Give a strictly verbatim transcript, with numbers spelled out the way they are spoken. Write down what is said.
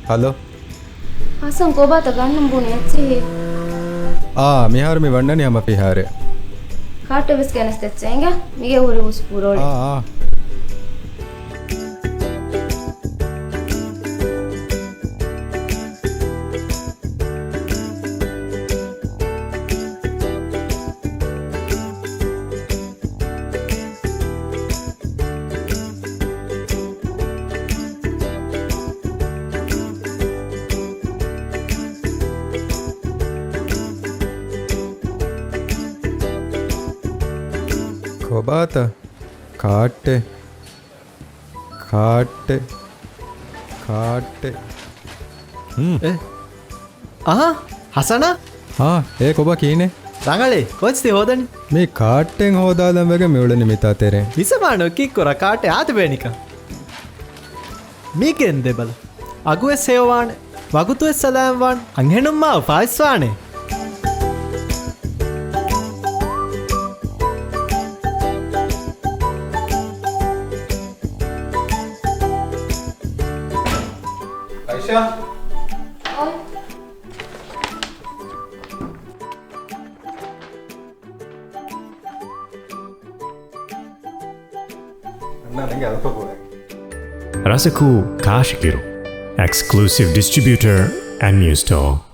ހަލޯ. ހަސަން، ކޮބާތަ ގަންނަން ބުނި އެއްޗިހި؟ އާ، މިހާރު މި ވަންނަނީ ހަމަ ފިހާރައެއް. ކާޓެއް ވެސް ގެނެސްދެއްޗޭ އިނގޭ. މިގޭ ހުރި ހުސް ބުރޮޅި. އާ، އާ. ކޮބާތަ؟ ކާއްޓެއް. ކާއްޓެއް. ކާއްޓެއް. ހުން. އެ. އަހާ، ހަސަނާ؟ ހާ، އޭ ކޮބާ ކިހިނެއް؟ ރަނގަޅޭ، ކޯޗް ތި ހޯދަނީ؟ މި ކާއްޓެއް ހޯދާލަން ވެގެން މިއުޅެނީ މިތާ ތެރޭ. ހިސަބާނު ކީއްކުރާ ކާއްޓެއް އާދެވޭނިކަން. މީ ގެންދޭ ބަލަ. އަގުވެސް ހެޔޮވާނެ. ވަގުތުވެސް ސަލާމްވާން. އަންހެނުންމާ އުފާވެސްވާނެ. އައިޝާ. ރަސަކޫ ކާށި ކިރު. Exclusive distributor Amuse Store.